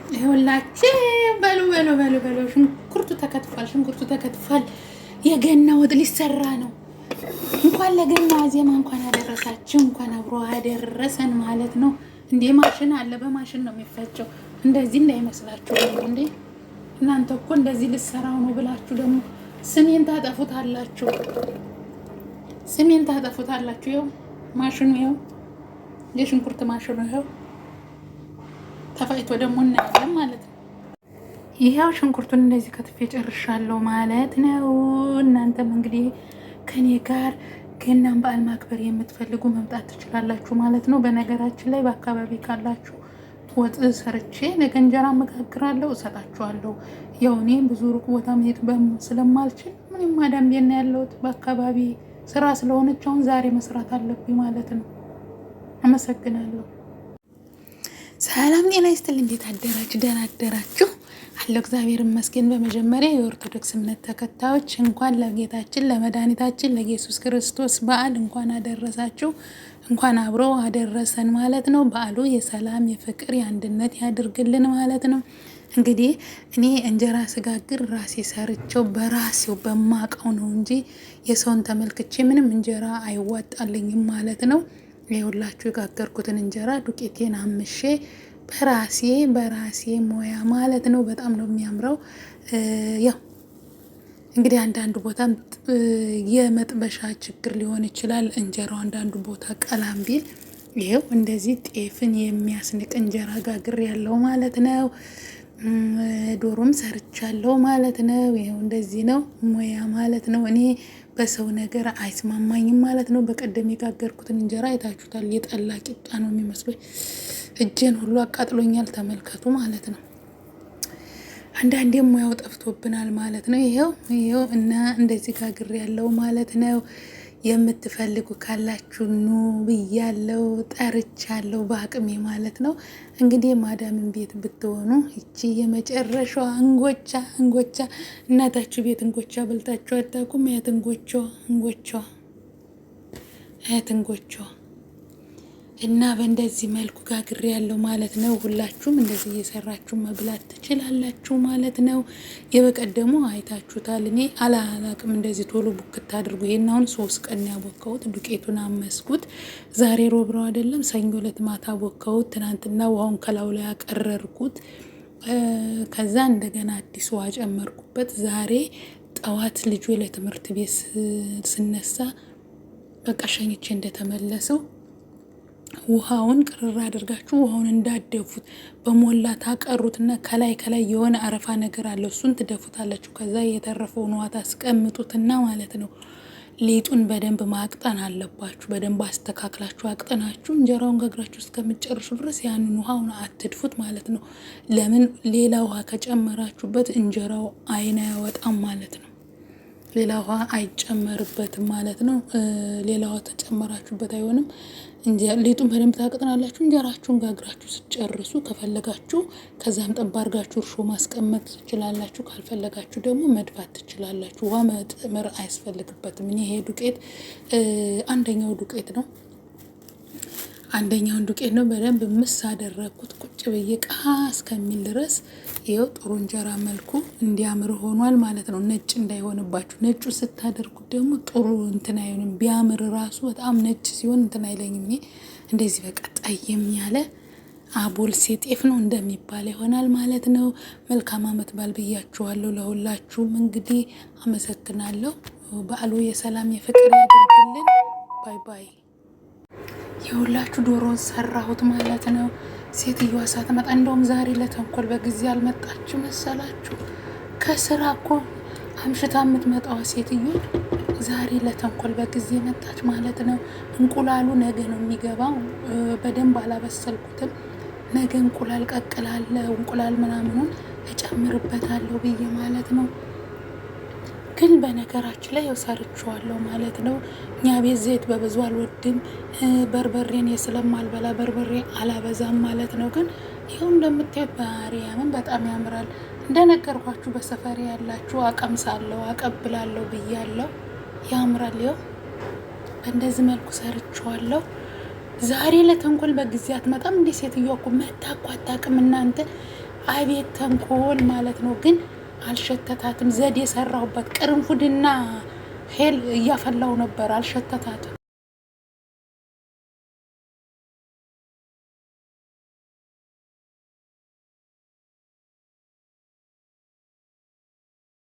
ይኸውላችሁ በሉ በሉ በሉ በሉ፣ ሽንኩርቱ ተከትፏል፣ ሽንኩርቱ ተከትፏል። የገና ወጥ ሊሰራ ነው። እንኳን ለገና ዋዜማ እንኳን አደረሳችሁ፣ እንኳን አብሮ አደረሰን ማለት ነው። እንዴ ማሽን አለ፣ በማሽን ነው የሚፈጨው። እንደዚህ እንዳይመስላችሁ ደግሞ እንዴ እናንተ እኮ እንደዚህ ልሰራው ነው ብላችሁ ደግሞ ስሜን ታጠፉታላችሁ፣ ስሜን ታጠፉታላችሁ። ይኸው ማሽኑ፣ ይኸው የሽንኩርት ማሽኑ ይኸው ተፈጭቶ ደግሞ እናያለን ማለት ነው። ይኸው ሽንኩርቱን እንደዚህ ከትፌ ጨርሻለሁ ማለት ነው። እናንተም እንግዲህ ከኔ ጋር ገናን በዓል ማክበር የምትፈልጉ መምጣት ትችላላችሁ ማለት ነው። በነገራችን ላይ በአካባቢ ካላችሁ ወጥ ሰርቼ ነገ እንጀራ መጋግራለሁ፣ እሰጣችኋለሁ። ያው እኔ ብዙ ሩቅ ቦታ መሄድ ስለማልችል ምንም ማዳም ቤት ነው ያለሁት። በአካባቢ ስራ ስለሆነች አሁን ዛሬ መስራት አለብኝ ማለት ነው። አመሰግናለሁ። ሰላም ጤና ይስጥል። እንዴት አደራችሁ? ደህና አደራችሁ? አለው እግዚአብሔር ይመስገን። በመጀመሪያ የኦርቶዶክስ እምነት ተከታዮች እንኳን ለጌታችን ለመድኃኒታችን ለኢየሱስ ክርስቶስ በዓል እንኳን አደረሳችሁ፣ እንኳን አብሮ አደረሰን ማለት ነው። በዓሉ የሰላም የፍቅር፣ የአንድነት ያድርግልን ማለት ነው። እንግዲህ እኔ እንጀራ ስጋግር ራሴ ሰርቸው በራሴው በማቀው ነው እንጂ የሰውን ተመልክቼ ምንም እንጀራ አይዋጣልኝም ማለት ነው። ይኸውላችሁ የጋገርኩትን እንጀራ ዱቄቴን አምሼ በራሴ በራሴ ሙያ ማለት ነው። በጣም ነው የሚያምረው። ያው እንግዲህ አንዳንዱ ቦታ የመጥበሻ ችግር ሊሆን ይችላል። እንጀራው አንዳንዱ ቦታ ቀላም ቢል ይኸው እንደዚህ ጤፍን የሚያስንቅ እንጀራ ጋግር ያለው ማለት ነው። ዶሮም ሰርቻለሁ ማለት ነው። ይኸው እንደዚህ ነው ሙያ ማለት ነው። እኔ በሰው ነገር አይስማማኝም ማለት ነው። በቀደም የጋገርኩትን እንጀራ አይታችሁታል። የጠላ ቂጣ ነው የሚመስለው። እጄን ሁሉ አቃጥሎኛል። ተመልከቱ ማለት ነው። አንዳንዴም ሙያው ጠፍቶብናል ማለት ነው። ይኸው ይኸው እና እንደዚህ ጋግር ያለው ማለት ነው። የምትፈልጉ ካላችሁ ኑ ብያለው፣ ጠርቻለሁ በአቅሜ ማለት ነው። እንግዲህ ማዳምን ቤት ብትሆኑ ይቺ የመጨረሻዋ እንጎቻ እንጎቻ፣ እናታችሁ ቤት እንጎቻ በልታችሁ አታውቁም? አያት እንጎቿ እንጎቿ አያት እንጎቿ እና በእንደዚህ መልኩ ጋግሬ ያለው ማለት ነው። ሁላችሁም እንደዚህ እየሰራችሁ መብላት ትችላላችሁ ማለት ነው። የበቀደሙ አይታችሁታል። እኔ አላቅም እንደዚህ ቶሎ ቡክት አድርጉ። ይሄን አሁን 3 ቀን ያቦካሁት፣ ዱቄቱን አመስኩት። ዛሬ ሮብ ነው አይደለም፣ ሰኞ ዕለት ማታ ቦካሁት። ትናንትና ውሃውን ከላዩ ላይ ያቀረርኩት። ከዛ እንደገና አዲስ ውሃ ጨመርኩበት። ዛሬ ጠዋት ልጁ ለትምህርት ቤት ስነሳ በቃ ሸኝቼ እንደተመለሰው ውሃውን ቅርር አድርጋችሁ ውሃውን እንዳደፉት በሞላ ታቀሩትና ከላይ ከላይ የሆነ አረፋ ነገር አለ፣ እሱን ትደፉታላችሁ። ከዛ የተረፈውን ውሃ ታስቀምጡትና ማለት ነው። ሊጡን በደንብ ማቅጠን አለባችሁ። በደንብ አስተካክላችሁ አቅጥናችሁ እንጀራውን ጋግራችሁ እስከምጨርሱ ድረስ ያንን ውሃውን አትድፉት ማለት ነው። ለምን ሌላ ውሃ ከጨመራችሁበት እንጀራው አይን አያወጣም ማለት ነው። ሌላ ውሃ አይጨመርበትም ማለት ነው። ሌላ ውሃ ተጨመራችሁበት አይሆንም። ሊጡን በደንብ ታቅጥናላችሁ። እንጀራችሁን ጋግራችሁ ስትጨርሱ ከፈለጋችሁ ከዛም ጠብ አድርጋችሁ እርሾ ማስቀመጥ ትችላላችሁ። ካልፈለጋችሁ ደግሞ መድፋት ትችላላችሁ። ውሃ መጨመር አያስፈልግበትም። እኔ ይሄ ዱቄት አንደኛው ዱቄት ነው። አንደኛውን ዱቄት ነው በደንብ ምስ አደረግኩት። ቁጭ ብዬ ቃ እስከሚል ድረስ ይኸው ጥሩ እንጀራ መልኩ እንዲያምር ሆኗል ማለት ነው። ነጭ እንዳይሆንባችሁ። ነጩ ስታደርጉት ደግሞ ጥሩ እንትን አይሆንም። ቢያምር ራሱ በጣም ነጭ ሲሆን እንትን አይለኝም። እኔ እንደዚህ በቃ ጠየም ያለ አቦል ጤፍ ነው እንደሚባል ይሆናል ማለት ነው። መልካም ዓመት በዓል ብያችኋለሁ ለሁላችሁም። እንግዲህ አመሰግናለሁ። በዓሉ የሰላም የፍቅር ያደርግልን። Bye bye። የሁላችሁ ዶሮን ሰራሁት ማለት ነው። ሴትዮዋ ሳትመጣ እንደውም ዛሬ ለተንኮል በጊዜ አልመጣችሁ መሰላችሁ። ከስራ እኮ አምሽታ የምትመጣዋ ሴትዮ ዛሬ ለተንኮል በጊዜ መጣች ማለት ነው። እንቁላሉ ነገ ነው የሚገባው። በደንብ አላበሰልኩትም። ነገ እንቁላል ቀቅላለሁ፣ እንቁላል ምናምኑን እጨምርበታለሁ ብዬ ማለት ነው። ግን በነገራችን ላይ ያው ሰርቼዋለሁ ማለት ነው። እኛ ቤት ዘይት በብዙ አልወድም። በርበሬን ስለማልበላ በርበሬ አላበዛም ማለት ነው። ግን ይኸው እንደምታዩት በማርያምን በጣም ያምራል። እንደነገርኳችሁ በሰፈሪ ያላችሁ አቀምሳለሁ፣ አቀብላለሁ ብያለሁ። ያምራል። ይኸው በእንደዚህ መልኩ ሰርቼዋለሁ። ዛሬ ለተንኮል በጊዜ አትመጣም እንዴ? ሴትዮዋ እኮ መታ እኮ አታውቅም። እናንተ አቤት ተንኮል ማለት ነው። ግን አልሸተታትም። ዘዴ የሰራሁበት ቅርንፉድና ሄል እያፈላው ነበር። አልሸተታትም።